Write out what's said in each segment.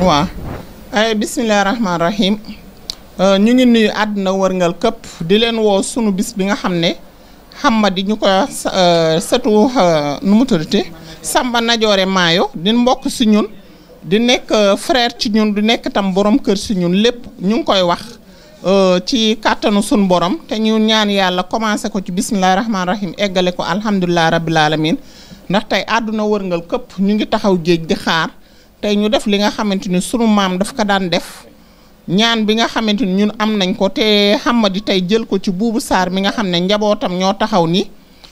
waaw ay bisimilah rahmaani rahim ñu ngi nuyu àdduna wërngal këpp di leen woo sunu bis bi nga xam ne Hamady ñu ko sëtu nu mu tuddati Samba Najoore Maayo di mbokk si ñun di nekk frère ci ñun di nekk tam borom kër si ñun lépp ñu ngi koy wax ci kàttanu sunu borom te ñu ñaan yàlla commencé ko ci bisimilah rahmaani rahim eggale ko alhamdulilah rabbil alamin ndax tey àdduna wërngal këpp ñu ngi taxaw géej di xaar tey ñu def li nga xamante ni sunu maam daf ko daan def ñaan bi nga xamante ni ñun am nañ ko te Hamady tey jël ko ci Boubou Sarr mi nga xam ne njabootam ñoo taxaw ni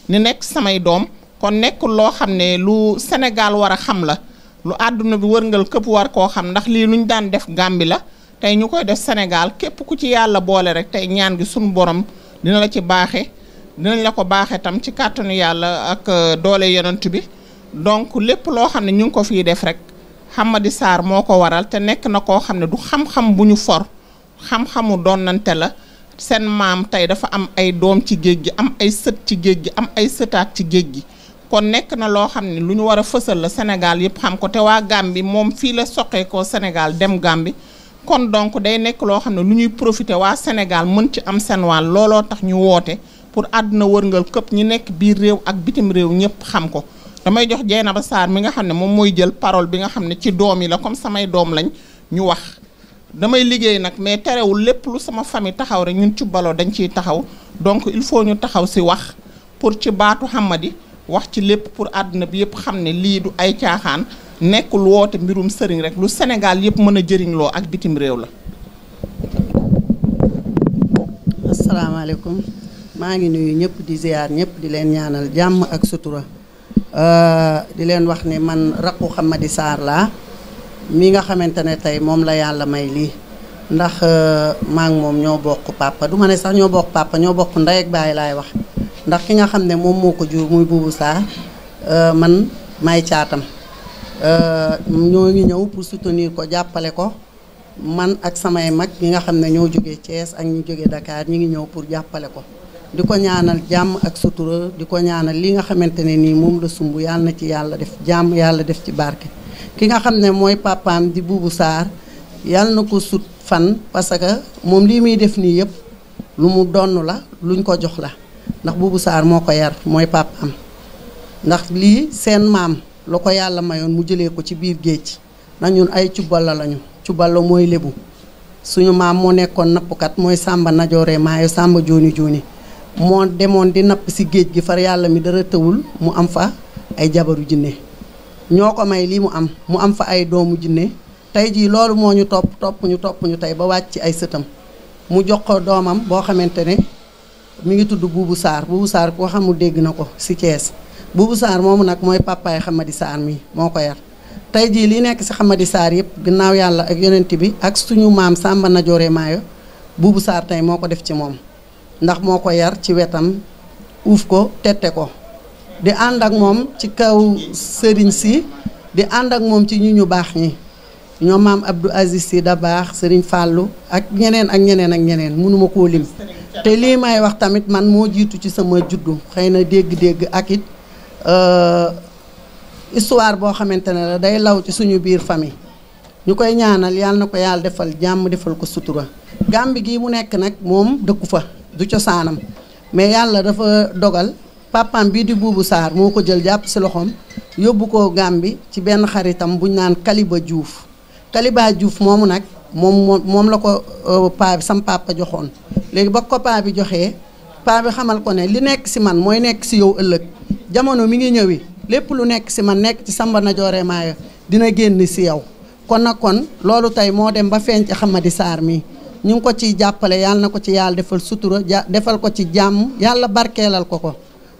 nekk samay doom kon nekkul loo xam ne lu Sénégal war a xam la lu àdduna bi wërngal këpp war koo xam ndax lii luñ daan def Gàmbi la tey ñu koy def Sénégal képp ku ci yàlla boole rek tey ñaan gi sunu borom dina la ci baaxe dinañ la ko baaxe tam ci kàttanu yàlla ak doole yonent bi donc lépp loo xam ne ñu ngi ko fii def rek Hamady Sarr moo ko waral te nekk na koo xam ne du xam-xam bu ñu for xam-xamu doonante la seen maam tey dafa am ay doom ci géej gi am ay sët ci géej gi am ay sëtaat ci géej gi kon nekk na loo xam ne lu ñu war a fësal la Sénégal yëpp xam ko te waa Gàmbi moom fii la soqeekoo Sénégal dem Gàmbi kon donc day nekk loo xam ne lu ñuy profité waa Sénégal mën ci am seen wàll looloo tax ñu woote pour àdduna wërngal këpp ñi nekk biir réew ak bitim réew ñëpp xam ko damay jox Dieynaba Sarr mi nga xam ne moom mooy jël parole bi nga xam ne ci doom yi la comme samay doom lañ ñu wax damay liggéey nag mais terewul lépp lu sama famille taxaw rek ñun ci baloo dañ ciy taxaw donc il faut ñu taxaw si wax pour ci baatu Hamady wax ci lépp pour àdduna bi yëpp xam ne lii du ay caaxaan nekkul woote mbirum sëriñ rek lu Sénégal yëpp mën a jëriñloo ak bitim réew la. asalaamaaleykum maa ngi nuyu ñëpp di ziar ñëpp di leen ñaanal jàmm ak sutura. di leen wax ne man rakku Hamady Sarr laa mi nga xamante ne tey moom la yàlla may lii ndax maa ngi moom ñoo bokk papa du ma ne sax ñoo bokk papa ñoo bokk ndey ak baay laay wax ndax ki nga xam ne moom moo ko jur muy Boubou Sarr man may caatam ñoo ngi ñëw pour soutenir ko jàppale ko man ak samay mag ñi nga xam ne ñoo jógee Thiès ak ñu jógee Dakar ñi ngi ñëw pour jàppale ko di ko ñaanal jàmm ak sutura di ko ñaanal li nga xamante ne nii moom la sumb yàlla na ci yàlla def jàmm yàlla def ci barke ki nga xam ne mooy papaam di Boubou Sarr yàlla na ko sut fan parce que moom lii muy def nii yëpp lu mu donn la luñ ko jox la ndax Boubou Sarr moo ko yar mooy papaam ndax lii seen maam la ko yàlla mayoon mu jëlee ko ci biir géej ndax ñun ay cuballa lañu cuballa mooy lébu suñu maam moo nekkoon nappkat mooy Samba Najoore Maayo Samba Jooni Jooni moo demoon di napp si géej gi far yàlla mi dara tëwul mu am fa ay jabaru jinne ñoo ko may lii mu am fa ay doomu jinne tey jii loolu moo ñu topp ñu tey ba wàcc ci ay sëtam mu jox ko doomam boo xamante ne mi ngi tudd Boubou Sarr koo xamul dégg na ko si Thiès Boubou Sarr moomu nag mooy papaay Hamady Sarr mi moo ko yar tey jii li nekk si Hamady Sarr yëpp gannaaw yàlla ak yonent bi ak suñu maam Samba Najoore Maayo Boubou Sarr tey moo ko def ci moom ndax moo ko yar ci wetam uuf ko tette ko di ànd ak moom ci kaw sëriñ si di ànd ak moom ci ñu baax ñi ñoom maam Abdou Aziz Sy Dabakh sëriñ Fallou ak ñeneen mënuma koo lim te lii may wax tamit man moo jiitu ci sama juddu xëy na dégg-dégg ak it histoire boo xamante ne la day law ci suñu biir famille ñu koy ñaanal yàlla na ko yàlla defal jàmm defal ko sutura Gàmbi gii mu nekk nag moom dëkku fa du cosaanam mais yàlla dafa dogal papaam bii di Boubou Sarr moo ko jël jàpp si loxoom yóbbu ko Gàmbi ci benn xaritam buñ naan Kaliba Diouf moomu nag moom la ko paa bi sam papa joxoon léegi ba ko paa bi joxee paa bi xamal ko ne li nekk si man mooy nekk si yow ëllëg jamono mi ngi ñëwi lépp lu nekk si man nekk ci Samba Najoore Maayo dina génn si yow kon loolu tey moo dem ba feeñ ci Hamady Sarr mi ñu ngi ko ciy jàppale yàlla na ko ci yàlla defal sutura defal ko ci jàmm yàlla barkeelal ko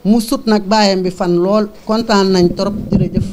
mu sut nag baayam bi fan lool kontaan nañ trop jërëjëf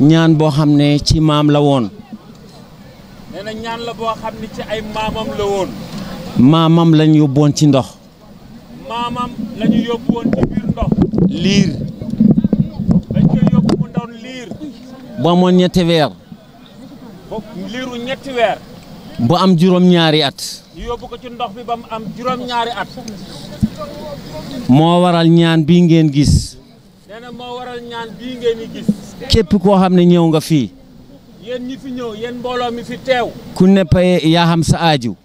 ñaan boo xam ne ci maam la woon. nee na ñaan la boo xam ne ci ay maamam la woon. maamam lañ yóbboon ci ndox. maamam la ñu yóbbu woon ci biir ndox. liir. dañ koy yóbbu mu doon liir. bu amoon ñetti weer. liiru ñetti weer. bu am juróom-ñaari at. ñu yóbbu ko ci ndox bi ba mu am juróom-ñaari at. moo waral ñaan bii ngeen gis. nee na moo waral ñaan bii ngeen di gis. képp koo xam ne ñëw nga fii. yéen ñi fi ñëw yéen mbooloo mi fi teew. ku nepp yaa xam sa aaju.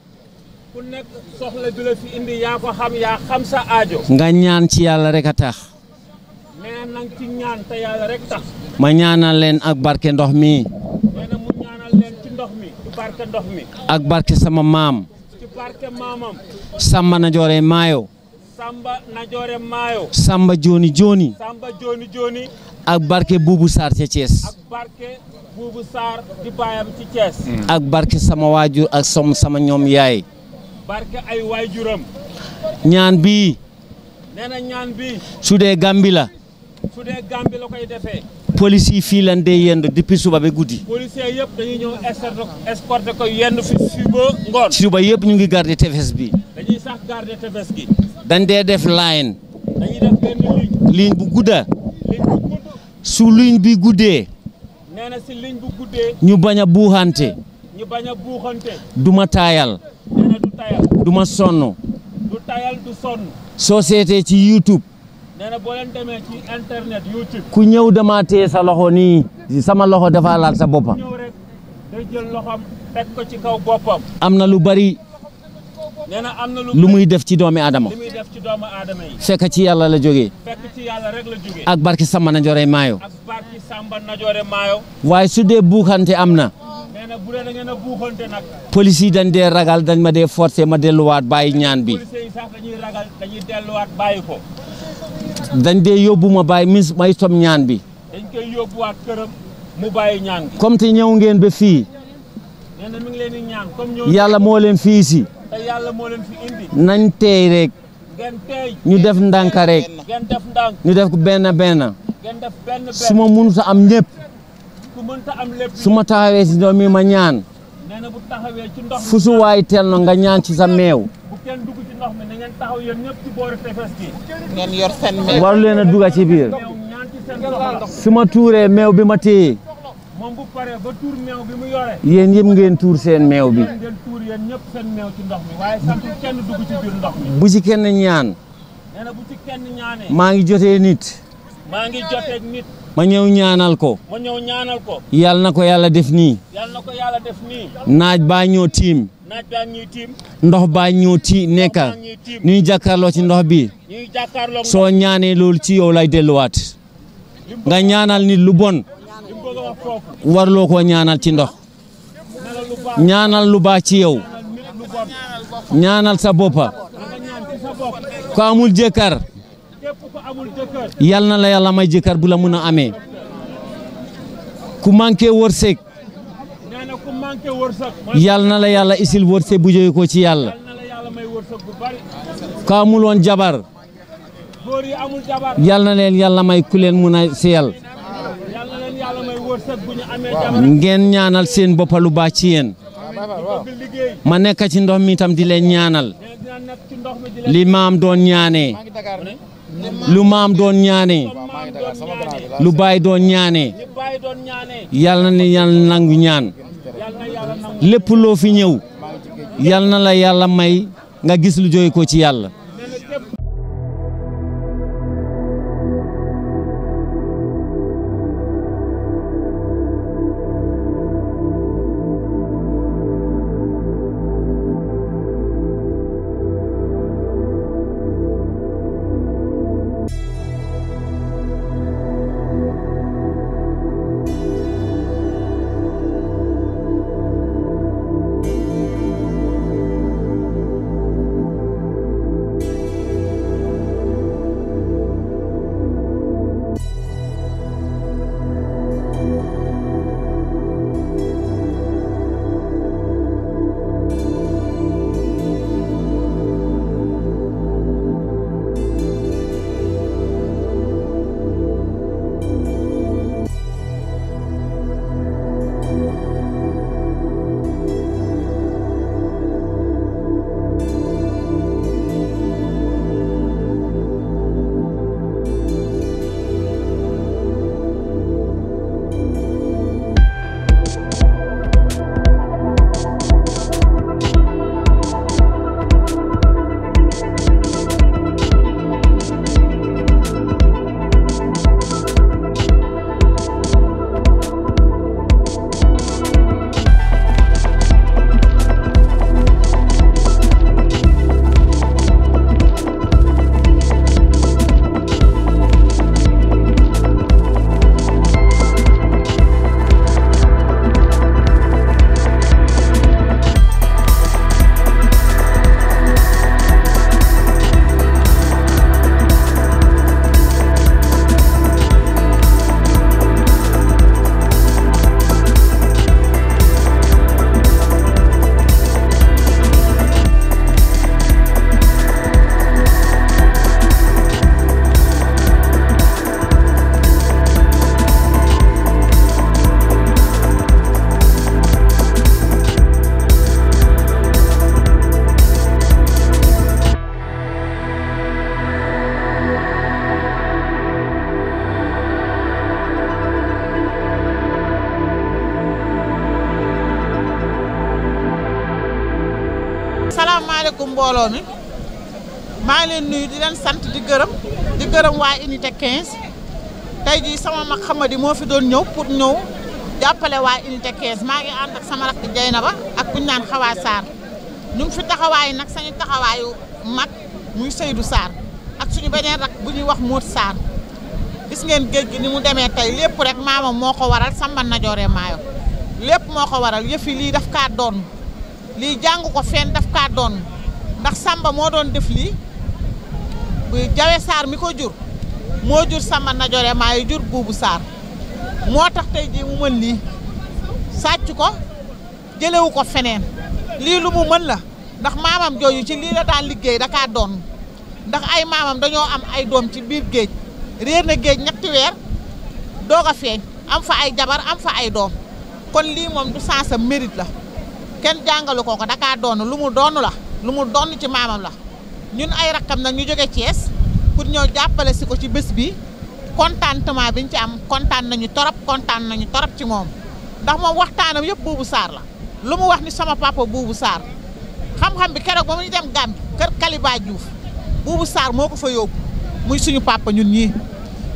ku nekk soxla bi la fi indi yaa ko xam yaa xam sa aajo. nga ñaan ci yàlla rek a tax. nee na ci ñaan te yàlla rek tax. ma ñaanal leen ak barke ndox mi. nee na mu ñaanal leen ci ndox mi ci barke ndox mi. ak barke sama maam. ci barke maamam. Samba Najoore Maayo. Samba Najoore Maayo. Samba Jooni Jooni. Samba Jooni Jooni. ak barke Buubu Sarr ca Thiès. ak barke Buubu Sarr di baayam ci Thiès. ak barke sama waajur ak sama ñoom yaay. barke ay waajuram. ñaan bii. nee na ñaan bi su dee Gàmbi la. su dee Gàmbi la koy defee. police yi fii lan dee yendu depuis suba ba guddi. policiers yëpp dañuy ñëw escorté ko yendu fi suba ngoon. suba yëpp ñu ngi garder tefes bi. dañuy sax garder tefes gi. dañ dee def line. dañuy def benn ligne bu gudda. ligne bu gudd. su ligne bi guddee. nee na si ligne bu guddee. ñu bañ a buuxante. ñu bañ a buuxante. duma taayal. nee na du tayal. duma sonn. du tayal du sonn. soo seetee ci YouTube. nee na boo leen demee ci internet YouTube. ku ñëw dama téye sa loxo nii. sama loxo dafa laal sa boppa ñëw rek day jël loxoom teg ko ci kaw boppam. am na lu bari. nee na am na lu muy def ci doomi aadama. li muy def ci doomu aadama yi. fekk ci yàlla la jógee. fekk ci yàlla rek la jógee. ak barke Samba Najoore Maayo. ak barki Samba Najoore Maayo. waaye su dee buuxante am na. nee na bu dee da ngeen a buuxante nag. police yi dañ dee ragal dañ ma dee forcé ma delluwaat bàyyi ñaan bi. policiers yi sax dañuy ragal dañuy delluwaat bàyyi ko. dañ dee yóbbu ma bàyyi may som ñaan bi. dañ koy yóbbuwaat këram mu bàyyi ñaan gi. comme te ñëw ngeen ba fii. nee na mi ngi leen di ñaan comme ñëw. yàlla moo leen fii si. te yàlla moo leen fi indi. nañ teey rek. ngeen teey. ñu def ndànk rek. ngeen def ndànk. ñu def ko benn benn. ngeen def benn su ma mënut a am ñëpp. ku mënta am lépp. su ma taxawee si ndox mi ma ñaan. nee na bu taxawee ci ndox mi. fu su waay tel no nga ñaan ci sa meew. bu kenn dugg ci ndox mi na ngeen taxaw yéen ñëpp ci boori tefes gi. ngeen yor seen meew. waru leen a dugg ci biir. meew ñaan ci seen soxla. su ma tuuree meew bi ma téye. moom bu paree ba tuur meew bi mu yore. yéen yëpp ngeen tuur seen meew bi. ngeen tuur yéen ñëpp seen meew ci ndox mi waaye santul kenn dugg ci biir ndox mi. bu ci kenn ñaan. nee na bu ci kenn ñaanee. maa ngi jotee nit. maa ngi joteeg nit. ma ñëw ñaanal ko. ma ñëw ñaanal ko. yàlla na ko yàlla def nii. yàlla na ko yàlla def nii. naaj baa ñëw tiim. naaj baa ñuy tiim. ndox baa ñëw nekka ñuy jàkkaarloo ci ndox bi. ñuy jàkkaarloo. soo ñaanee loolu ci yow lay delluwaat. nga ñaanal nit lu bon. li mu bëgg a wax foofu. warloo koo ñaanal ci ndox. ñaanal lu baax ci yow. ñaanal sa boppa. nga ñaan ci sa bopp. ko amul jëkkër. képp ku amul jëkkër. yal na la yàlla may jëkkër bu la mun a amee. ku manqué wërsëg. nee na ku manqué wërsëg. yal na la yàlla isil wërsëg bu jóge ko ci yàlla. yal na la yàlla may wërsëg bu bari. ko amul woon jabar. góor yi amul jabar. yal na leen yàlla may ku leen mun a seyal. yal na leen yàlla may wërsëg bu ñu amee jabar. ngeen ñaanal seen boppa lu baax ci yéen. bëgg liggéey. ma nekk ci ndox mi tam di leen ñaanal. nee dina nekk ci ndox mi di leen. li maam doon ñaanee. lu maam doon ñaanee. maam doon ñaanee. lu baay doon ñaanee. li baay doon ñaanee. yal na ne yàlla nangu ñaan. yal na yàlla nangu. lépp loo fi ñëw. yal na la yàlla may nga gis lu jóge ko ci yàlla. nee na képp. salaamaaleykum mbooloo mi maa ngi leen nuyu di leen sant di gërëm waa unité 15 tey jii sama mag Xamadi moo fi doon ñëw pour ñëw jàppale waa unité 15 maa ngi ànd ak sama rakk Jeynaba ak kuñ naan Xawaa Sarr ñu ngi fi taxawaay nag sañu taxawaayu mag muy Seydou Sarr ak suñu beneen rak bu ñuy wax Moot Sarr gis ngeen géej gi ni mu demee tey lépp rek maamam moo ko waral Samba Najoore Maayo lépp moo ko waral yëfi lii daf kaa doon lii jàng ko fenn daf kaa doon ndax Samba moo doon def lii bu Jawe Sarr mi ko jur moo jur Samba Najoore Maayo jur Buubu Sarr moo tax tey jii mu mën lii sàcc ko jëlewu ko feneen lii lu mu mën la ndax maamam jooju ci lii la daan liggéey da kaa doon ndax ay maamam dañoo am ay doom ci biir géej réer na géej ñetti weer doog a feeñ am fa ay jabar am fa ay doom kon lii moom du sansa mérite la kenn jàngalu ko da kaa doon lu mu doon la lu mu doon ci maamam la ñun ay rakkam nag ñu jóge Thiès pour ñëw jàppale si ko ci bés bi contentement biñ ci am kontaan nañu torop ci moom ndax moom waxtaanam yëpp Buubu Sarr la lu mu wax ni sama papa Buubu Sarr xam-xam bi keroog ba muy dem Gambie kër Kaliba Diouf Buubu Sarr moo ko fa yóbbu muy suñu papa ñun ñii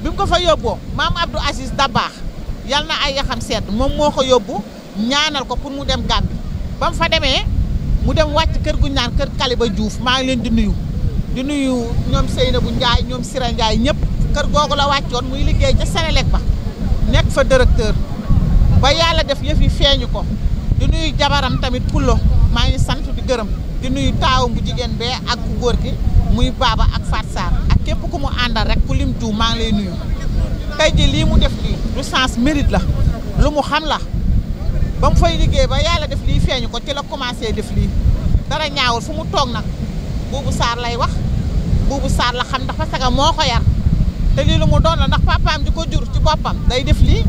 bi mu ko fa yóbboo maam Abdou Aziz Dabaax yal na ay yaxam sedd moom moo ko yóbbu ñaanal ko pour mu dem Gambie ba mu fa demee mu dem wàcc kër guñ naan kër Kaliba Diouf maa ngi leen di nuyu ñoom Seynabou Ndiaye ñoom Sira Ndiaye ñëpp kër googu la wàccoon muy liggéey ca Sénélec ba nekk fa directeur ba yàlla def yëf yi feeñu ko di nuyu jabaram tamit Pullo maa ngi sant di gërëm di nuyu taawam bu jigéen bee ak ku góor gi muy Baba ak Fat Sarr ak képp ku mu àndal rek ku lim juum maa ngi lay nuyu tey ji lii mu def lii du sens mérite la lu mu xam la ba mu fay liggéey ba yàlla def lii feeñu ko ci la commencé def lii dara ñaawul fu mu toog nag Buubu Sarr lay wax Buubu Sarr la xam ndax parce que moo ko yar te lii lu mu doon la ndax papaam di ko jur ci boppam day def lii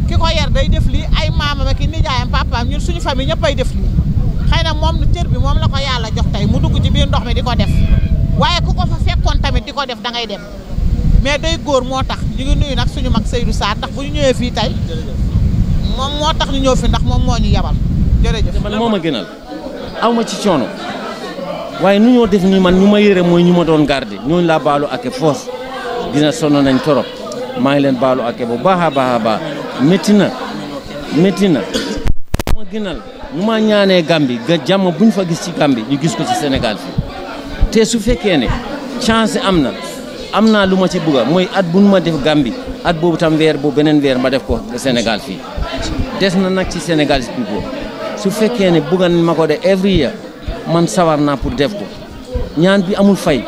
ki ko yar day def lii ay maamam ak nijaayam papaam ñun suñu famille ñëpp ay def lii xëy na moom cër bi moom la ko yàlla jox tey mu dugg ci biir ndox mi di ko def waaye ku ko fa fekkoon tamit di ko def da ngay dem mais day góor moo tax ñu ngi nuyu nag suñu mag Seydou Sarr ndax bu ñu ñëwee fii tey moom moo tax ñu ñëw fi ndax moom moo ñu yabal jërëjëf. man moo ma gënal aw ma ci coono waaye nu ñoo def nii man ñu ma yëre mooy ñu ma doon garder ñooñu laa baalu ak foos dina sonn nañ torop maa ngi leen baalu ak bu baax a baax métti na ma gënal nu ma ñaanee Gambie ga jàmm buñ fa gis ci Gambie ñu gis ko ci Sénégal fii te su fekkee ne chance am naa lu ma ci bëgg mooy at bu nu ma def Gambie at boobu tam weer boobu beneen weer ma def ko Sénégal fii des na nag ci Sénégal si boobu su fekkee ne bëgg ma ko de every year man sawar naa pour def ko ñaan bi amul fay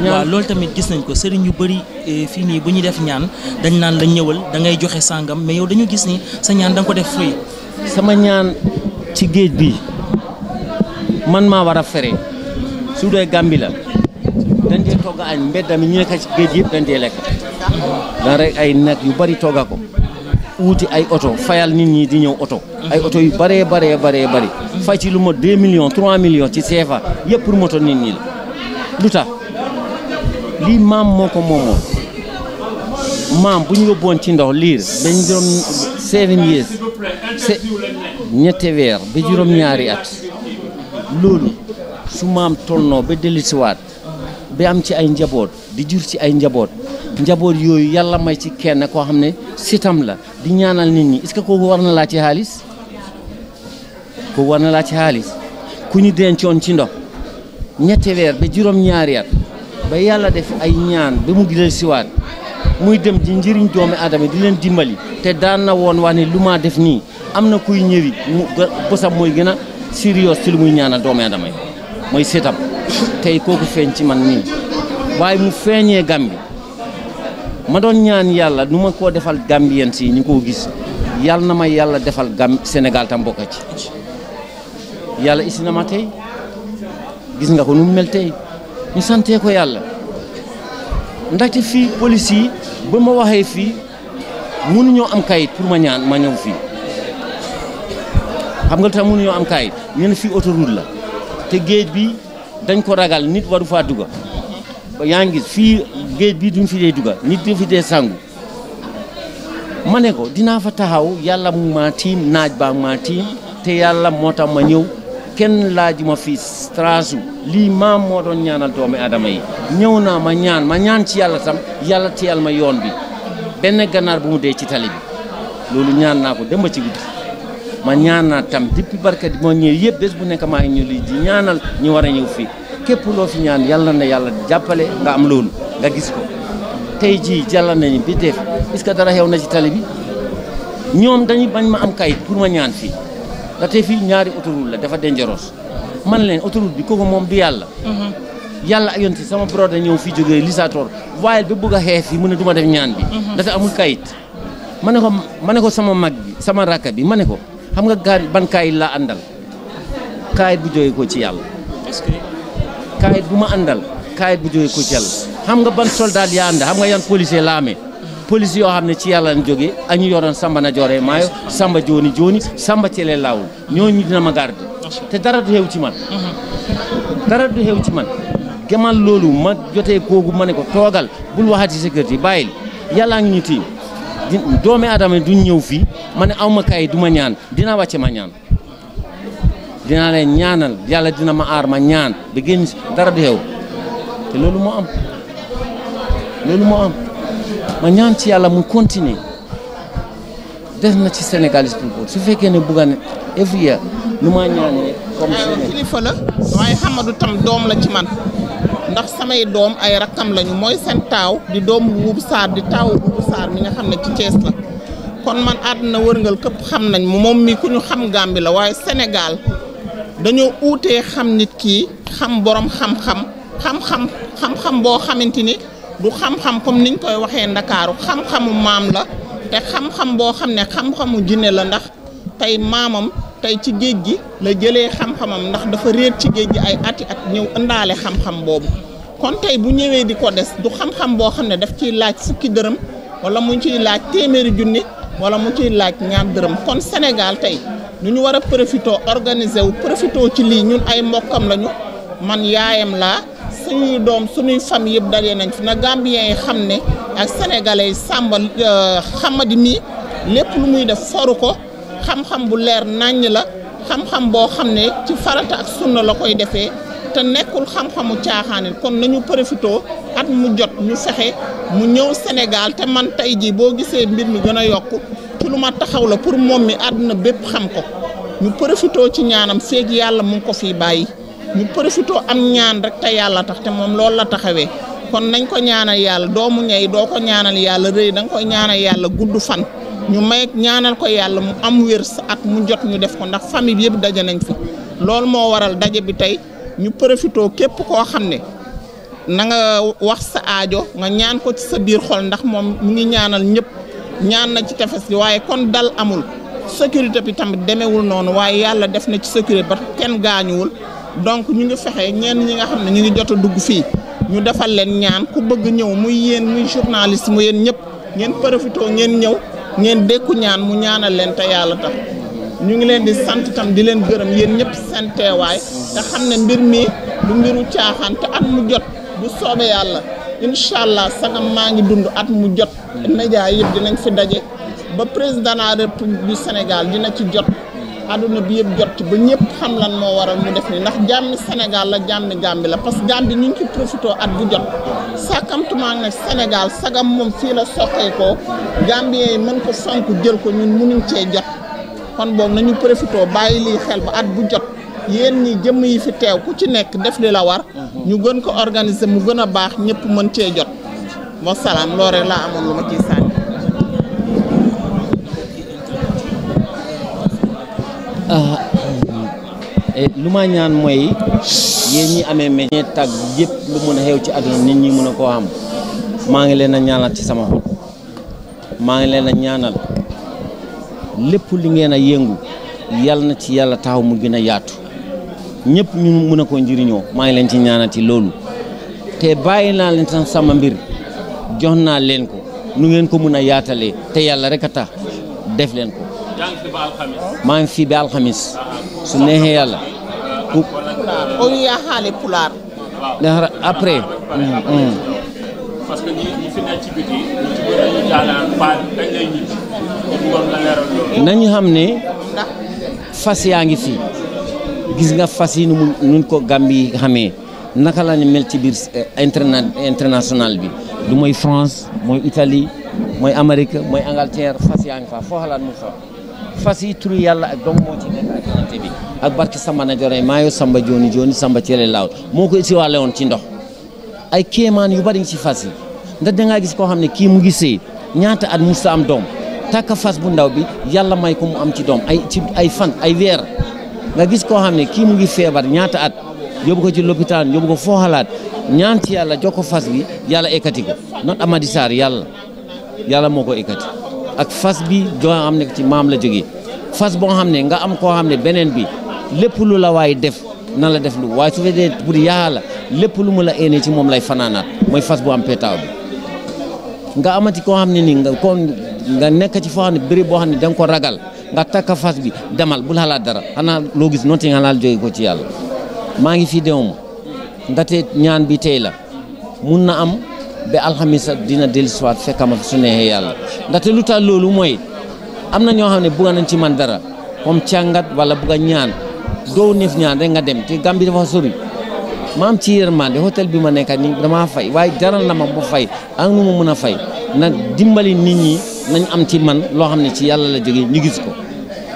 waaw loolu tamit gis nañ ko sëriñ yu bëri fii nii bu ñuy def ñaan dañ naan la ñëwal da ngay joxe sàngam mais yow dañu gis ni sa ñaan da nga ko def free. sama ñaan ci géej bi man maa war a fere su dee Gambie la dañ dee togg añ mbedda mi ñu nekk ci géej yëpp dañ dee lekk dan rek ay nag yu bëri togga ko wuuti ay oto fayal nit ñi di ñëw oto ay oto yu bëree bëri fay ci lu mot 2 millions 3 millions ci CFA yëpp pour moto nit ñi la lu tax lii maam moo ko moomoon maam bu ñu yóbboon ci ndox liir dañ doon 7 years ñetti weer ba juróom-ñaari at loolu su maam tolnoo ba dellusiwaat ba am ci ay njaboot di jur ci ay njaboot yooyu yàlla may ci kenn koo xam ne sitam la di ñaanal nit ñi est-ce que kooku war na laa ci xaalis ku ñu dencoon ci ndox ñetti weer ba juróom-ñaari at ba yàlla def ay ñaan ba mu gilal siwaat muy dem di njëriñ doomi aadama di leen dimbali te daan na woon wax ne lu ma def nii am na kuy ñëwi mu bosam mooy gën a sérieux ci lu muy ñaanal doomi aadama yi mooy seetam tey kooku feeñ ci man nii waaye mu feeñee Gambie ma doon ñaan yàlla nu ma koo defal Gambien si ñu ko gis yàlla na ma yàlla defal Sénégal tam bokk ci yàlla isi na ma tey gis nga ko nu mu mel tey ñu santee ko yàlla ndaxte fii police yi ba ma waxee fii mënuñoo am kayit pour ma ñëw fii xam nga lu tax mënuñoo am kayit ñu ne fii autoroute la te géej bi dañ ko ragal nit waru faa dugga yaa ngi gis fii géej bi duñ fi dee dugga nit du fi dee sangu ma ne ko dinaa fa taxaw yàlla mu maa tiim naaj baa maa tiim te yàlla moo tax ma ñëw kenn laajuma fii trasu lii maam moo doon ñaanal doomi adama yi ñëw naa ma ñaan ci yàlla tam yàlla tiyal ma yoon bi benn ganaar bu mu dee ci tali bi loolu ñaan naa ko dem ba ci guddi ma ñaan naa tam depuis barka di moo ñëw yëpp bés bu nekk maa ngi ñëw lii di ñaanal ñu war a ñëw fii képp loo fi ñaan yàlla na yàlla jàppale nga am loolu nga gis ko tey jii jàlla nañu bi def est-ce que dara xew na ci tali bi ñoom dañuy bañ ma am kayit pour ma ñaan fii ndaxte fii ñaari autoroute la dafa dangereux man leen autoroute bi kooku moom du yàlla yàlla ak yonti sama brode ñëw fii jógee Lisator waaye ba bëgg a xeex fii mu ne du ma def ñaan bi ndaxte amul kayit ma ne ko sama mag bi sama rakka bi ma ne ko xam nga gaar ban kayit laa àndal kayit bu jógee ko ci yàlla kayit bu ma àndal kayit bu jógee ko ci yàlla xam nga ban soldat yaa ànd xam nga yan policier laa amee police yoo xam ne ci yàlla lañ jógee ak ñu yoroon samba na jooree maayo samba jooni samba celee laawul ñooñu dina ma garde te dara du xew ci man dara du xew ci man gemal loolu ma jotee koogu ma ne ko toogal bul waxati sécurité bàyyil yàllaa ngi ñu tiim doomi aadama duñ ñëw fii ma ne aw ma kay du ma ñaan dina wàcce ma ñaan dinaa leen ñaanal yàlla dina ma aar ma ñaan ba génn dara du xew te loolu moo am ma ñaan ci yàlla mu continuer des na ci Sénégal su fekkee ne bugga ne every year nu ma ñaanee comme kilifa la waaye Hammadou tam doom la ci man ndax samay doom ay rakkam lañu mooy seen taaw di doomu Buubu Sarr di taawu Buubu Sarr mi nga xam ne ci Thiès la kon man àdduna wërngal këpp xam nañ moom mi ku ñu xam Gàmbi la waaye Sénégal dañoo uutee xam nit kii xam borom xam-xam boo xamante ni du xam-xam comme niñ koy waxee Ndakaaru xam-xamu maam la te xam-xam boo xam ne xam-xamu jinne la ndax tey maamam tey ci géej gi la jëlee xam-xamam ndax dafa réer ci géej gi ay ati at ñëw ëndaale xam-xam boobu kon tey bu ñëwee di ko des du xam-xam boo xam ne daf ciy laaj fukki dërëm wala mu ciy laaj téeméeri junni wala mu ciy laaj ñaar dërëm kon Sénégal tey nu ñu war a profité organiser wu profité ci lii ñun ay mbokkam lañu man yaayam laa suñuy doom suñuy famille yëpp daje nañ fi na Gambien yi xam ne ak sénégalais yi sàmba Hamady mii lépp lu muy def foru ko xam-xam bu leer naññ la xam-xam boo xam ne ci farata ak sunna la koy defee te nekkul xam-xamu caaxaanit kon nañu profité at mu jot ñu fexe mu ñëw Sénégal te man tey jii boo gisee mbir mi gën a yokk ci lu ma taxaw la pour moom mi àdduna bépp xam ko ñu profité ci ñaanam feeg yàlla mu ngi ko fii bàyyi ñu profité am ñaan rek te yàlla tax te moom loolu la taxawee kon nañ ko ñaanal yàlla doomu ñey doo ko ñaanal yàlla rëy da nga koy ñaanal yàlla gudd fan ñu may ñaanal ko yàlla mu am wér sa at mu jot ñu def ko ndax famille bi yëpp daje nañ fi loolu moo waral daje bi tey ñu profité képp koo xam ne na nga wax sa aajo nga ñaan ko ci sa biir xol ndax moom mu ngi ñaanal ñëpp ñaan na ci tefes gi waaye kon dal amul sécurité bi tamit demewul noonu waaye yàlla def na ci sécurité ba kenn gaañuwul donc ñu ngi fexe ñenn ñi nga xam ne ñu ngi jot a dugg fii ñu defal leen ñaan ku bëgg ñëw muy yéen muy journaliste mu yéen ñëpp ngeen profité ngeen ñëw ngeen dékku ñaan mu ñaanal leen te yàlla tax ñu ngi leen di sant tam di leen gërëm yéen ñëpp seen teewaay te xam ne mbir mi du mbiru caaxaan te at mu jot bu soobee yàlla incha allah sagam maa ngi dund at mu jot média yëpp dinañ fi daje ba président de la République du Sénégal dina ci jot àdduna bi yëpp jot ci ba ñëpp xam lan moo waral mu def ni ndax jàmmi Sénégal la jàmmi Gambie la parce que Gambie ñu ngi ci profité at bu jot sàkkamtumaa nag Sénégal sagam moom fii la soqee ko Gambien yi mën ko fonk jël ko ñun mënuñ cee jot kon boog nañu profité bàyyi lii xel ba at bu jot yéen ñi jëmm yi fi teew ku ci nekk def li la war ñu gën ko organiser mu gën a baax ñëpp mën cee jot wasalaam loolu rek laa amoon lu ma ciy sànni. lu ma ñaan mooy yéen ñi amee métier tag yëpp lu mën a xew ci àdduna nit ñi mën a koo xam maa ngi leen a ñaanal ci sama xol maa ngi leen a ñaanal lépp li ngeen a yëngu yàlla na ci yàlla taxaw mu gën a yaatu ñëpp ñu mën a ko njëriñoo maa ngi leen ci ñaanal ci loolu te bàyyi naa leen sax sama mbir jox naa leen ko nu ngeen ko mën a yaatalee te yàlla rek a tax def leen ko maa ngi fii ba alxamis su neexee yàlla o yaa xaale pulaar après parce que ñi fi nekk ci biti ñu ci bëri ñu jaalaan paal dañ lay ñibbi kon nga leeral loolu nañu xam ne fas yaa ngi fii gis nga fas yi nun ko Gambie xamee naka la ñu mel ci biir international bi du mooy France mooy Italie mooy Amérique mooy Angleterre fas yaa ngi fa foo xalaat mu fa fas yi turu yàlla ak dong moo ci nekk ak yonante bi ak barke Samba na jore maayo Samba joni joni Samba Thielé Laaw moo ko isiwaale woon ci ndox ay kéemaan yu bari ci fas yi ndax dangaa gis koo xam ne kii mu ngi sëy ñaata at musta am doom takka fas bu ndaw bi yàlla may ko mu am ci doom ay fan ay weer nga gis koo xam ne kii mu ngi feebar ñaata at yóbbu ko ci lopitaan yóbbu ko foo xalaat ñaan ci yàlla jox ko fas bi yàlla ekkati ko not Amady Sarr yàlla moo ko ekkati ak fas bi joo xam ne ci maam la jógee fas boo xam ne nga am koo xam ne beneen bi lépp lu la waay def na la def lu waaye su fekkee pour yàlla lépp lu mu la éenee ci moom lay fanaanaat mooy fas bu am petaaw bi nga amati koo xam ne nii nga nekk ci foo xam ne béréb boo xam ne da nga ko ragal nga takka fas bi demal bul xalaat dara xanaa loo gis noonu nga laal jóge ko ci yàlla maa ngi fii déwuma ndaxte ñaan bi tey la mun na am ba alxamis dina dellusiwaat fekkama su neexee yàlla ndaxte lu tax loolu mooy am na ñoo xam ne bugga nañ ci man dara comme càngat wala bugga ñaan doo neef ñaan rek nga dem te Gambie dafa sori ma am ci yërmande hôtel bi ma nekk ni dama fay waaye jaral na ma ba fay ak nu ma mën a fay nag dimbali nit ñi nañ am ci man loo xam ne ci yàlla la jógee ñu gis ko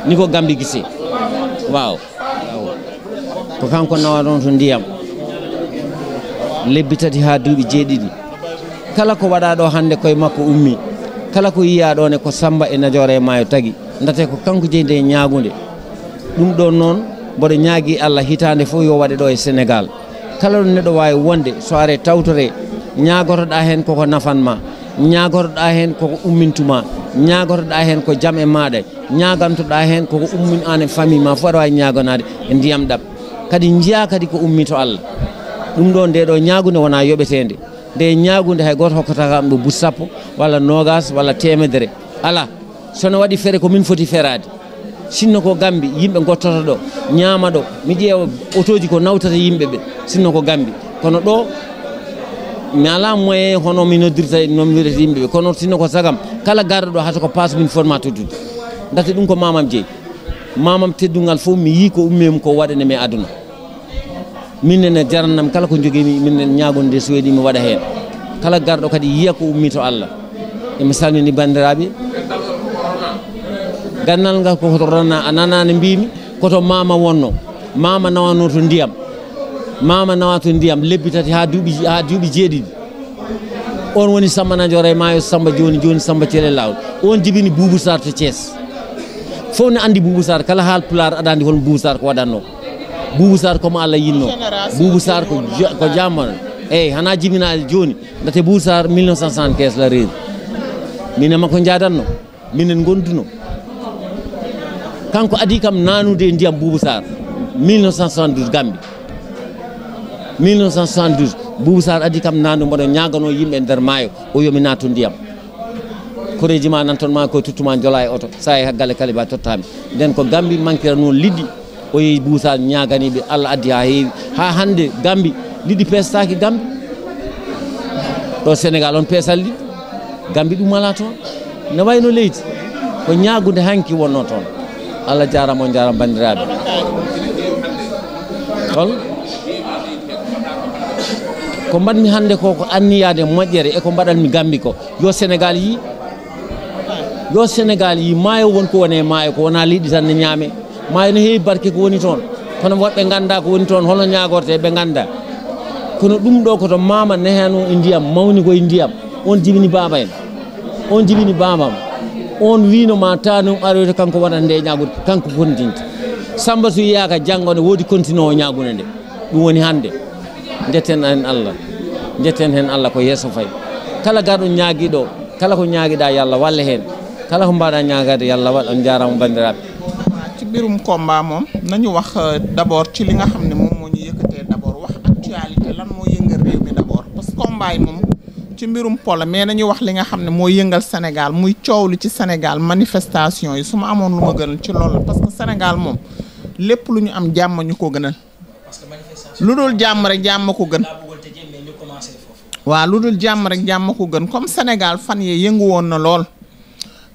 ni ko Gambie gisee waaw ko kanko nawa ɗon to ndiyam lebbi tati ha duuɓi jeeɗiɗi kala ko waɗa ɗo hande koye makko ummi kala ko yiya ɗon e ko Samba e Najoore e maayo tagi ndate ko kanko jeyde e ñaagunde ɗum ɗon noon mboɗo ñaagui Allah hitande fof yo waɗe ɗo e Sénégal kala ɗo neɗɗo wawi wonde so are tawtore ñagotoɗa hen koko nafanma ñagotoɗa hen koko ummintuma ñagotoɗa hen ko jaam e maɗa ñagantoɗa hen koko ummin an e famille ma fof aɗa wawi ñagonade e ndiyam ɗam kadi jiya kadi ko ummi to Allah ɗum ɗo nde ɗo ñagunde wona yoɓetede nde ñagunde hay goto hokkata kam ɗo bus sappo walla nogas walla temedere ala sono waɗi feere ko min foti ferade sinno ko Gambie yimɓe gottoto ɗo ñaama ɗo mi ƴeewa auto ji ko nawtata yimɓeɓe sinno ko Gambie kono ɗo mi ala moyen hono mi noddirta nomirata yimɓeɓe kono sinno ko sagam kala garɗo ɗo hata ko passe min forma toddude ndaxte ɗum ko mamam jeeyi mamam teddungal fof mi yi ko ummemi ko waɗane mi aduna min nene jarannam kala ko jogimi min nen ñagonde so weeɗi mi waɗa hen kala garɗo kadi yiya ko ummi to Allah emi salmini bandiraɓe gandal ngal koko ronna a nanani mbimi koto mama wonno mama nawano to ndiyam mama nawa to ndiyam lebbi tati ha duuɓi jeeɗiɗi on woni Samba Najoore maayo Samba joni joni Samba Thielé Laaw on jibini Boubou Sarr to Thiès fof ne andi Boubou Sarr kala haal Pulaar aɗa andi hol Boubou Sarr ko waɗanno Boubou Sarr komo Allah yinno Boubou Sarr ko jammano eyyi hana jibinade joni ndate Boubou Sarr 1975 la reeri minen makko jadanno minen gonduno kanko adi kam nanude ndiyam Boubou Sarr 1972 Gambie 1972 Boubou Sarr adi kam nandu mboɗo ñagano yimɓe nder maayo o yomi natu ndiyam koreji ma nan toon ma koye tottuma jola e oto sa e haggale kaliba tottami nden ko Gambie manquera noon liɗɗi o yehi Boubou Sarr ñaganiɓe Allah addi ha heewi ha hande Gambie liɗɗi pestaki Gambie ɗo Sénégal on peesal liɗɗi Gambie ɗum ala toon ne wayno leydi ko ñagude hanki wonno toon Allah jarama on jarama bandiraɓe hol ko mbatmi hande ko anniyade moƴƴere e ko mbaɗanmi Gambie ko yo Sénégal yi maayo won ko woni e maayo ko wona liɗɗi tan ne ñaame maayo no heewi barke ko woni toon kono woɓɓe ganda ko woni toon hono ñagorte ɓe ganda kono ɗum ɗo koto mama nehano e ndiyam mawni koye ndiyam on jibini baba en on jibini babam on wino ma tanum aroyto kanko waɗata nde ñagude kanko kontinta Samba so yiyaka janggone woodi continue o ñagude nde ɗum woni hande jetten hen Allah ko yeeso fayi kala garɗo ñaaguiɗo kala ko ñaaguiɗa yo Allah walle hen kala ko mbaɗa ñagade yo Allah waɗ on jarama bandiraɓe ci mbirum combat moom nañu wax d'abord ci li nga xam ne moom moo ñu yëkkatee d'abord wax actualité lan moo yëngal réew mi d'abord parce que combat yi moom ci mbirum polo mais nañu wax li nga xam ne moo yëngal Sénégal muy coow li ci Sénégal manifestation yi su ma amoon lu ma gënal ci loolu parce que Sénégal moom lépp lu ñu am jàmm ñu ko gënal lu dul jàmm rek jàmm ko gën waaw lu dul jàmm rek jàmm ko gën comme Sénégal fan yee yëngu woon na lool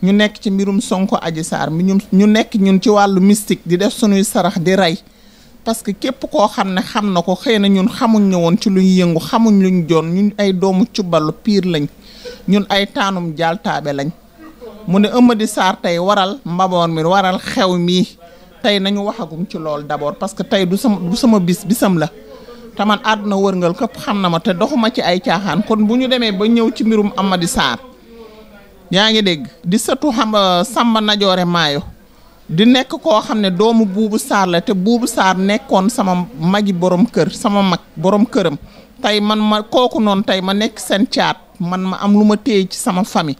ñu nekk ci mbirum Sonko Adji Sarr mi ñu nekk ñun ci wàllu mystique di def sunuy sarax di rey parce que képp koo xam ne xam na ko xëy na ñun xamuñ ne woon ci luñ yëngu xamuñ luñ doon ñun ay doomu Cubbalu piir lañ ñun ay taanum jaaltaabe lañ mu ne Amady Sarr tey waral mbaboor mi waral xew mii tey nañu waxagum ci loolu d'abord parce que tey du sama bisam la te man àdduna wërngal këpp xam na ma te doxuma ci ay caaxaan kon bu ñu demee ba ñëw ci mbirum Amady Sarr yaa ngi dégg di sëtu Samba Najoore Maayo di nekk koo xam ne doomu Buubu Sarr la te Buubu Sarr nekkoon sama magi borom kër sama mag borom këram tey man ma kooku noonu tey ma nekk seen caat man ma am lu ma téye ci sama famille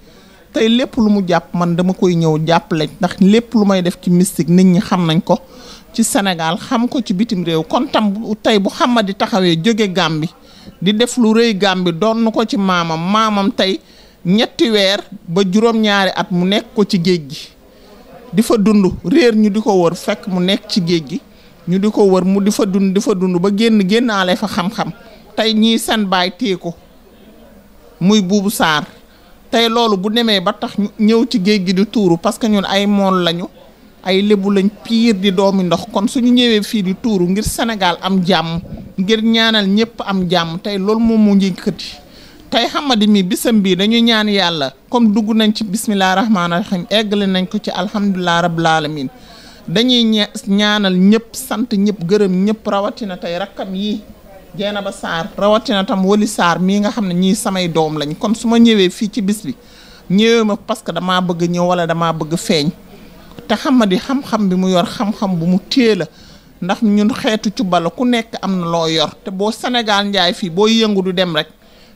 tey lépp lu mu jàpp man dama koy ñëw jàppale ndax lépp lu may def ci mystique nit ñi xam nañ ko ci Sénégal xam ko ci bitim réew kon tam tey bu Hamady taxawee jóge Gàmbi di def lu rëy Gàmbi doon ko ci maamam tey 3 weer ba juróom-ñaari at mu nekk ko ci géej gi di fa dund réer ñu di ko wër fekk mu nekk ci géej gi ñu di ko wër mu di fa dund ba génnaale fa xam-xam tey ñii seen baay téye ko muy Buubu Sarr tey loolu bu demee ba tax ñëw ci géej gi di tuuru parce que ñun ay mool lañu ay lébu lañ piir di doomi ndox kon suñu ñëwee fii di tuuru ngir Sénégal am jàmm ngir ñaanal ñëpp am jàmm tey loolu moom mu njëkkati tey Hamady mi bisam bii dañuy ñaan yàlla comme dugg nañ ci bismillahi rahmaani rahim eggale nañ ko ci alhamdulilah rabbil alamin dañuy ñaanal ñëpp sant ñëpp gërëm ñëpp rawatina tey rakkam yi Jeynaba Sarr rawatina tam Wali Sarr mii nga xam ne ñii samay doom lañ kon su ma ñëwee fii ci bis bi ñëwee ma parce que damaa bëgg ñëw wala damaa bëgg feeñ te Hamady xam-xam bi mu yor xam-xam bu mu téye la ndax ñun xeetu Cubbala ku nekk am na loo yor te boo Sénégal njaay fii boo yëngu du dem rek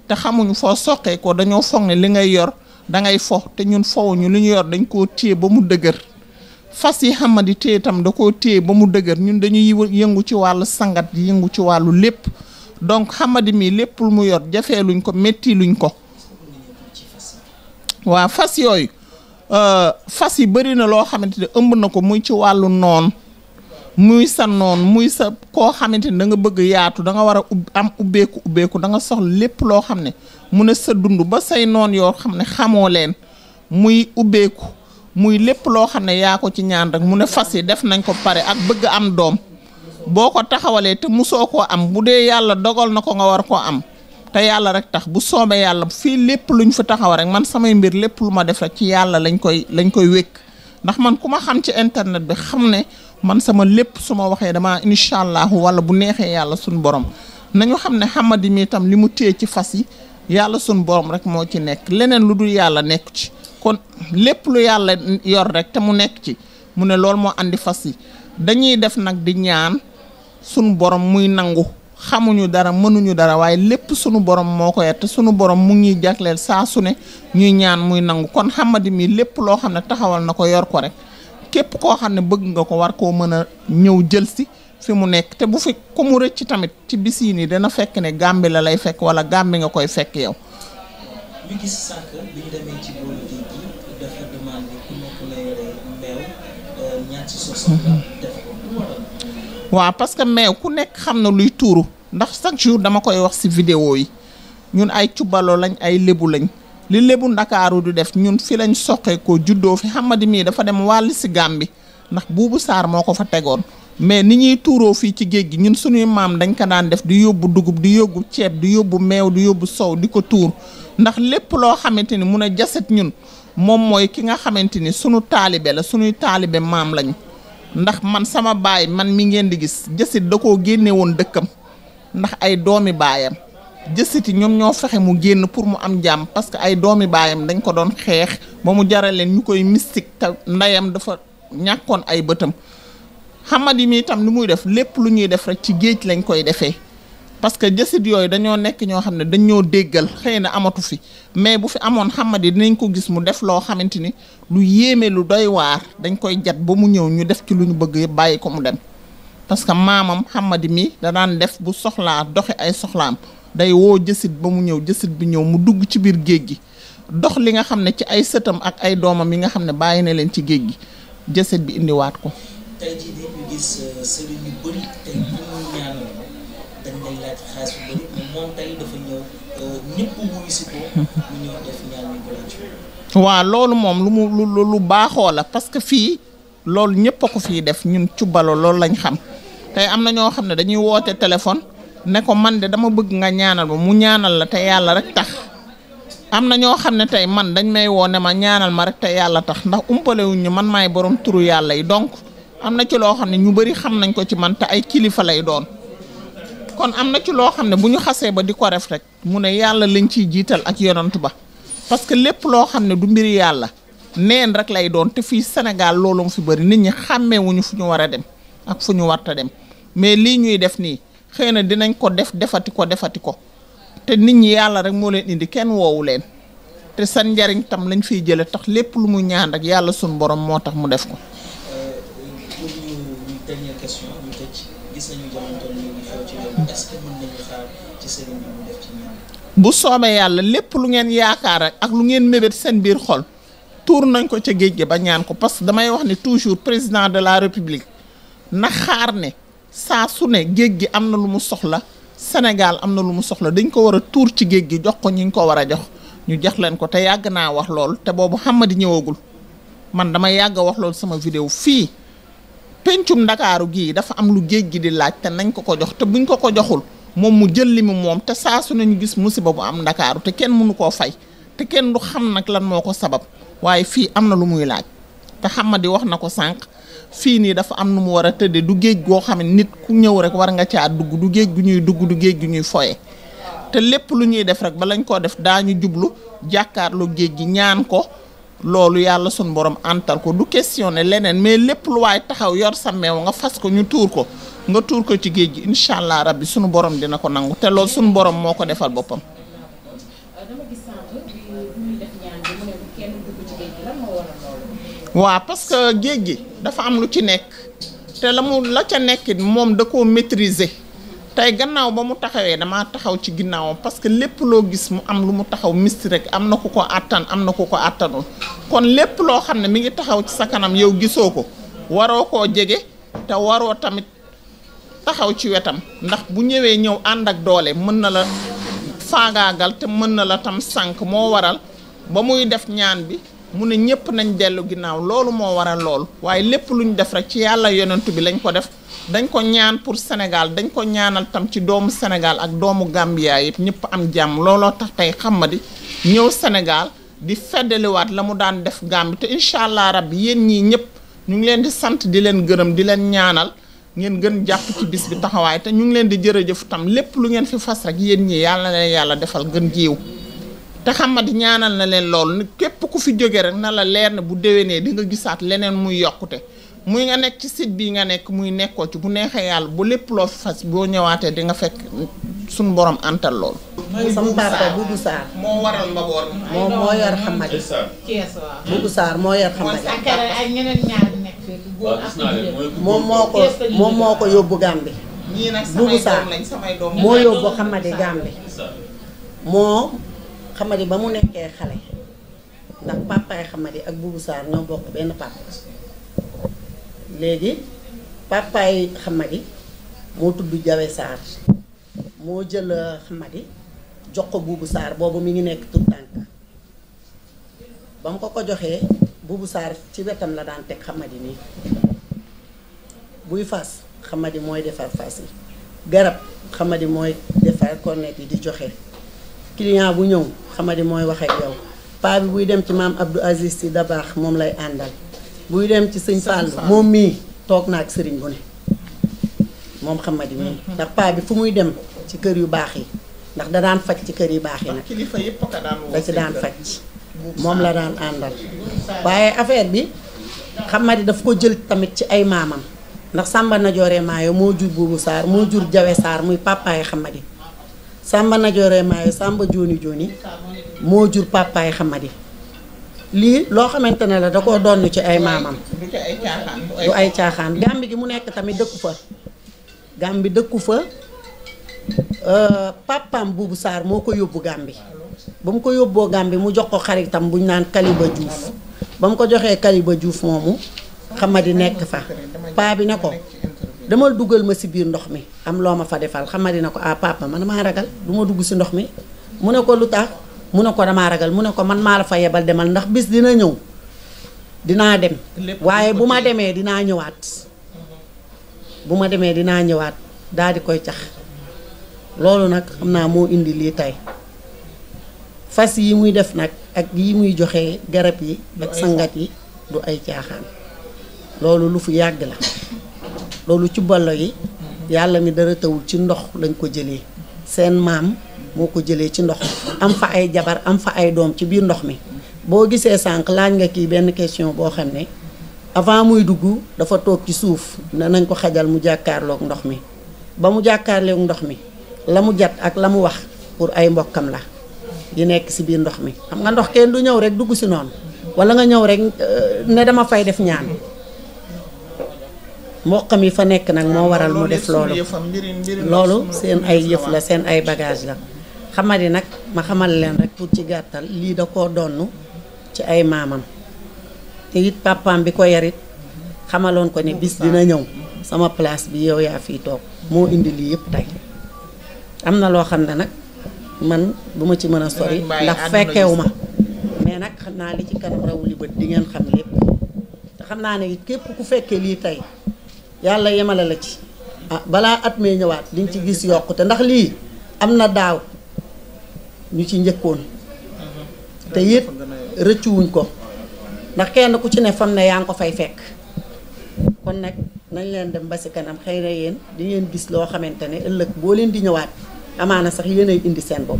te xamuñu foo soqee ko dañoo foog ne li ngay yor dangay fo te ñun fowuñu li ñu yor dañ koo téye ba mu dëgër fas yi Hamady téye tam da koo téye ba mu dëgër ñun dañuy yëngu ci wàllu sangat yëngu ci wàllu lépp donc Hamady mi lépp lu mu yor jafee luñ ko métti luñ ko waaw fas yooyu fas yi bëri na loo xamante ne ëmb na ko muy ci wàllu noon muy sa noon muy sa koo xamante ne da nga bëgg yaatu da nga war a am ubbeeku da nga soxla lépp loo xam ne mu ne sa dund ba say noon yoo xam ne xamoo leen muy ubbeeku muy lépp loo xam ne yaa ko ci ñaan rek mu ne fas yi def nañ ko pare ak bëgg am doom boo ko taxawalee te musoo koo am bu dee yàlla dogal na ko nga war koo am te yàlla rek tax bu soobee yàlla fii lépp luñ fi taxaw rek man samay mbir lépp lu ma def rek ci yàlla lañ koy wékk ndax man ku ma xam ci internet bi xam ne man sama lépp su ma waxee dama incha allah wala bu neexee yàlla suñu borom nañu xam ne Hamady mi tam li mu téye ci fas yi yàlla suñu borom rek moo ci nekk leneen lu dul yàlla nekk ci kon lépp lu yàlla yor rek te mu nekk ci mu ne loolu moo andi fas yi dañuy def nag di ñaan suñu borom muy nangu xamuñu dara mënuñu dara waaye lépp sunu borom moo ko yett sunu borom mu ngi jagleel saa su ne ñuy ñaan muy nangu kon Hamady mi lépp loo xam ne taxawal na ko yor ko rek képp koo xam ne bëgg nga ko war koo mën a ñëw jël si fi mu nekk te bu fi ku mu rëcc tamit ci bis yi nii dana fekk ne Gàmbi la lay fekk wala Gàmbi nga koy fekk yow. ñu gis sànq bi ñu demee ci boolu géej gi dafa demandé ku nekk la yore meew ñaar ci def ko lu waral. waaw parce que meew ku nekk xam na luy tuuru ndax chaque jour dama koy wax ci vidéo yi ñun ay Cubbalo lañ ay lébu lañ li lébu Ndakaaru du def ñun fi lañ soqee ko juddoo fi Hamady mii dafa dem wàll ci Gàmbi ndax Buubu Sarr moo ko fa tegoon mais ni ñuy tuuroo fii ci géej gi ñun suñuy maam dañ ko daan def di yóbbu dugub di yóbbu ceeb di yóbbu meew di yóbbu sow di ko tuur ndax lépp loo xamante ni mun a jaset ñun moom mooy ki nga xamante ni sunu taalibe la suñuy taalibe maam lañu ndax man sama baay man mi ngeen di gis jësit da koo génne woon dëkkam ndax ay doomi baayam jësiti ñoom ñoo fexe mu génn pour mu am jàmm parce que ay doomi baayam dañ ko doon xeex ba mu jaral leen ñu koy mystique te ndeyam dafa ñàkkoon ay bëtam Hamady mi itam li muy def lépp lu ñuy def rek ci géej lañ koy defee parce que jësit yooyu dañoo nekk ñoo xam ne dañoo déggal xëy na amatu fi mais bu fi amoon Hamady dinañ ko gis mu def loo xamante ni lu yéeme lu doy waar dañ koy jat ba mu ñëw ñu def ci lu ñu bëgg yëpp bàyyi ko mu dem parce que maamam Hamady mi da daan def bu soxlaa doxi ay soxlaam day woo jësit ba mu ñëw jësit bi ñëw mu dugg ci biir géej gi dox li nga xam ne ci ay sëtam ak ay doomam yi nga xam ne bàyyi na leen ci géej gi jësit bi indiwaat ko. tey jii ñu gis sëriñ yu bëri tey bu ñu ñaanal dañ lay laaj xaalis bu bëri mais moom tey dafa ñëw ñëpp wuyu si ko mu ñëw def ñaan ñu ko laaj. waaw loolu moom lu baaxoo la parce que fii loolu ñëpp a ko fii def ñun Cubbalo loolu lañ xam tey am na ñoo xam ne dañuy woote téléphone ne ko man de dama bëgg nga ñaanal ma mu ñaanal la te yàlla rek tax am na ñoo xam ne tey man dañ may woo ne ma ñaanal ma rek te yàlla tax ndax umpalewuñ ñu man maay borom turu yàlla yi donc am na ci loo xam ne ñu bari xam nañ ko ci man te ay kilifa lay doon kon am na ci loo xam ne bu ñu xasee ba di ko def rek mu ne yàlla lañ ciy jiital ak yonantu ba parce que lépp loo xam ne du mbiri yàlla neen rek lay doon te fii Sénégal loolu mu fi bari nit ñi xàmmeewuñu fu ñu war a dem ak fu ñu warta dem mais lii ñuy def nii xëy na dinañ ko defati ko te nit ñi yàlla rek moo leen indi kenn woowu leen te seen njariñ tam lañ fiy jële tax lépp lu mu ñaan rek yàlla suñu borom moo tax mu def ko. pour ñu dernière question ñu tëj gis nañu jamono toll nii xew ci réew mi est-ce que mën nañu xaar ci sëriñ bi mu def ci ñaan. bu soobee yàlla lépp lu ngeen yaakaar rek ak lu ngeen mébét seen biir xol tuur nañ ko ca géej gi ba ñaan ko parce que damay wax ne toujours président de la république na xaar ne saa su ne géej gi am na lu mu soxla Sénégal am na lu mu soxla dañ ko war a tuur ci géej gi jox ko ñi ñu ko war a jox ñu jox leen ko te yàgg naa wax lool te boobu Hamady ñëwagul man dama yàgg a wax loolu sama vidéo fii pencum Ndakaaru gii dafa am lu géej gi di laaj te nañ ko jox te buñ ko joxul moom mu jël li mu moom te saa su ne ñu gis musiba bu am Ndakaaru te kenn mënu koo fay te kenn du xam nag lan moo ko sabab waaye fii am na lu muy laaj te Hamady wax na ko sànq fii nii dafa am nu mu war a tëddee du géej goo xam ne nit ku ñëw rek war nga caa dugg du géej gu ñuy dugg du géej gu ñuy foye te lépp lu ñuy def rek ba lañ koo def daañu jublu jàkkaarloo géej gi ñaan ko loolu yàlla sun borom antal ko du questionné leneen mais lépp lu waay taxaw yor sa meew nga fas ko ñu tuur ko nga tuur ko ci géej gi incha allah rabbi sunu borom dina ko nangu te loolu sunu borom moo ko defal boppam. waaw parce que géej gi dafa am lu ci nekk te la ca nekk moom da koo maîtriser tey gannaaw ba mu taxawee damaa taxaw ci ginnaawam parce que lépp loo gis mu am lu mu taxaw misti rek am na ku ko àttan am na ku ko àttanul kon lépp loo xam ne mi ngi taxaw ci sa kanam yow gisoo ko waroo koo jege te waroo tamit taxaw ci wetam ndax bu ñëw ànd ak doole mën na la faagaagal te mën na la tam sànq moo waral ba muy def ñaan bi mu ne ñëpp nañ dellu ginnaaw loolu moo waral loolu waaye lépp lu ñu def rek ci yàlla yonentu bi lañ ko def dañ ko ñaan pour Sénégal dañ ko ñaanal tam ci doomu Sénégal ak doomu Gambia yëpp ñëpp am jàmm looloo tax tey Hamady ñëw Sénégal di feddaliwaat la mu daan def Gambie te incha allah rabbi yéen ñii ñëpp ñu ngi leen di sant di leen gërëm di leen ñaanal ngeen gën jàpp ci bis bi taxawaay te ñu ngi leen di jërëjëf tam lépp lu ngeen fi fas rek yéen ñii yàlla na leen yàlla defal gën jiw te Hamady ñaanal na leen loolu képp ku fi jóge rek na la leer ne bu déwénee di nga gisaat leneen muy yokkute muy nga nekk ci site bii nga nekk muy nekkoo ci bu neexee yàlla bu lépp loo fi fas boo ñëwaatee di nga fekk suñu borom antal loolu. sama papa Boubou Sarr moo waral mbaboor moom moo yor Hamady Boubou Sarr moo yor Hamady moom moo ko yóbbu Gambie Boubou Sarr moo yóbbu Hamady Gambie moo Hamady ba mu nekkee xale ndax papaay Hamady ak Boubou Sarr ñoo bokk benn papa léegi papaay Hamady moo tudd Jawe Sarr moo jël Hamady jox ko Boubou Sarr boobu mi ngi nekk tout tànk ba mu ko joxee Boubou Sarr ci wetam la daan teg Hamady nii buy fas Hamady mooy defar fas yi garab Hamady mooy defar cornet yi di joxe client bu ñëw Hamady mooy wax ak yow paa bi buy dem ci maam Abdou Aziz Sy Dabakh moom lay àndal buy dem ci sëñ Fall moom mii toog na ak sëriñ bu ne moom Hamady mii ndax paa bi fu muy dem ci kër yu baax yi ndax da daan faj ci kër yu baax yi nag kilifa yëpp ko daan da ci daan faj moom la daan àndal waaye affaire bi Hamady daf ko jël tamit ci ay maamam ndax Samba Najoore Maayo moo jur Boubou Sarr moo jur Jawe Sarr muy papaay Hamady Samba Najoore Maayo Samba Jooni Jooni moo jur papaay Hamady lii loo xamante ne la da koo donn ci ay maamam du ay caaxaan Gàmbi gi mu nekk tamit dëkku fa Gàmbi dëkku fa papaam Boubou Sarr moo ko yóbbu Gàmbi ba mu ko yóbboo Gàmbi mu jox ko xaritam bu ñu naan Kaliba Diouf ba mu ko joxee Kaliba Diouf moomu Hamady nekk fa paa bi ne ko demal dugal ma si biir ndox mi am loo ma fa defal Hamady ne ko ah papa man damaa ragal du ma dugg si ndox mi mu ne ko lu tax mu ne ko damaa ragal mu ne ko man maa la fa yebal demal ndax bis dina ñëw dinaa dem waaye bu ma demee dinaa ñëwaat bu ma demee dinaa ñëwaat daal di koy cax loolu nag xam naa moo indi lii tey fas yi muy def nag ak yi muy joxe garab yi ak sangat yi du ay caaxaan loolu lu fi yàgg la loolu ci bollo yi yàlla mi dara tawul ci ndox lañ ko jëlee seen maam moo ko jëlee ci ndox am fa ay jabar am fa ay doom ci biir ndox mi boo gisee sànq laaj nga kii benn question boo xam ne avant muy dugg dafa toog ci suuf ne nañ ko xajal mu jàkkaarloog ndox mi ba mu jàkkaarloog ndox mi la mu jat ak la mu wax pour ay mbokkam la yi nekk si biir ndox mi xam nga ndox kenn du ñëw rek dugg si noonu wala nga ñëw rek ne dama fay def ñaan mbokkam yi fa nekk nag moo waral mu def loolu seen ay yëf la seen ay bagage la xamadi nag ma xamal leen rek pour ci gàttal lii da koo donn ci ay maamam te it papaam bi ko yarit xamaloon ko ne bis dina ñëw sama place bi yow yaa fii toog moo indi lii yëpp tey am na loo xam ne nag man du ma ci mën a sori ndax fekkewu ma mais nag xam naa li ci kanam rawuli bët di ngeen xam lépp te xam naa ne it képp ku fekkee lii tey yàlla yemale la ci balaa at mee ñëwaat diñ ci gis yokkute ndax lii am na daaw ñu ci njëkkoon te it rëccuwuñ ko ndax kenn ku ci ne fam ne yaa ngi ko fay fekk kon nag nañ leen dem ba si kanam xëy na yéen di ngeen gis loo xamante ne ëllëg boo leen di ñëwaat amaana sax yéenay indi seen bopp